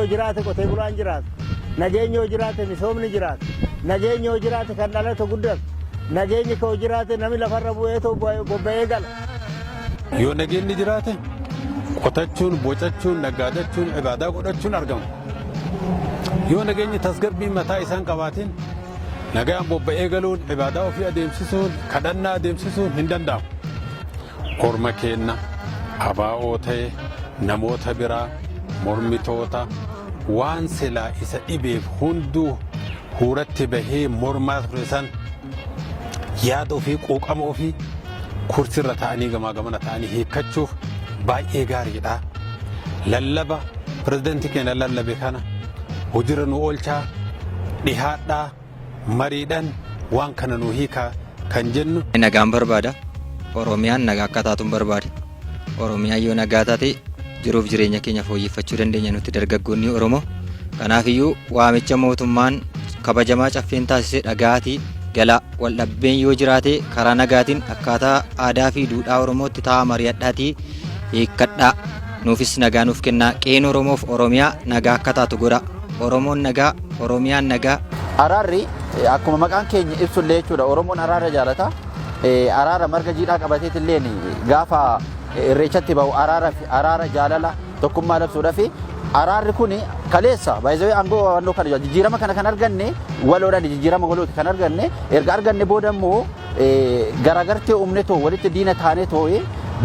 yoo jiraate qotee bulaan jiraata. Nageenyi yoo jiraate misoomni jiraata. Nageenyi yoo jiraate kan dhalate guddata. Nageenyi yoo jiraate namni lafarra bu'ee bobba'ee gala. Yoo nageenyi jiraate qotachuun, bocachuun, naggaadachuun, ibaadaa godhachuun argama. Yoo nageenyi tasgabbii mataa isaan qabaatiin nagaan bobba'ee galuun, ibaadaa ofii adeemsisuun, kadhannaa adeemsisuun hin danda'amu. Orma keenna abaa'oo ta'e, namoota biraa, mormitoota, waan silaa isa dhibeef hunduu huuratti bahee mormaa ture san, yaada ofii, quuqama ofii kursirra ta'anii gamaa gamana ta'anii hiikkachuuf baay'ee gaariidha. Lallaba pirezidaantii keenya lallabe kana hojiirra nu oolchaa, dhihaadhaa, mariidhaan waan kana nu hiikaa kan jennu. Nagaan barbaada. Oromiyaan nagaa akka taatuun barbaada. Oromiyaan yoo nagaa taate jiruuf jireenya keenya fooyyeffachuu dandeenya nuti dargaggoonni Oromoo. Kanaafiyyuu waamicha mootummaan kabajamaa caffeen taasise dhagaatii galaa. Waldhabbeen yoo jiraate karaa nagaatiin akkaataa aadaa fi duudhaa Oromootti taa'aa, mari'adhaatii hiikkadhaa. Nuufis nagaa nuuf kennaa. Qe'een Oromoof Oromiyaa nagaa akka taatu godha. Oromoon nagaa, Oromiyaan nagaa. Araarri akkuma maqaan keenya ibsullee jechuudha. Oromoon araara jaalata. Araara marga jiidhaa qabateetillee gaafa irreechatti bahu araara jaalala tokkummaa labsuudhaaf. Araarri kun kaleessa baay'ee aangoo waannoo kana jijjiirama kana kan arganne waloodhaan, jijjiirama walooti kan arganne. Erga arganne booda immoo garaagartee uumne too walitti diina taanee too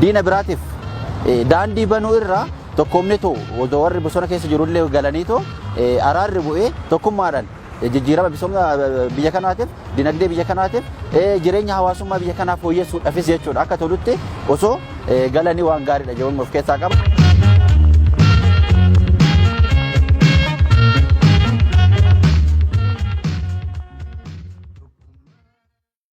diina biraatiif daandii banuu irraa tokkoomne too osoo warri bosona keessa jirullee galanii too araarri bu'ee tokkummaadhaan jijjiirama misooma biyya kanaatiif, dinagdee biyya kanaatiif, jireenya hawaasummaa biyya kanaa fooyyessuudhaafis jechuudha, akka tolutti osoo galanii waan gaariidha jedhamu of keessaa qaba.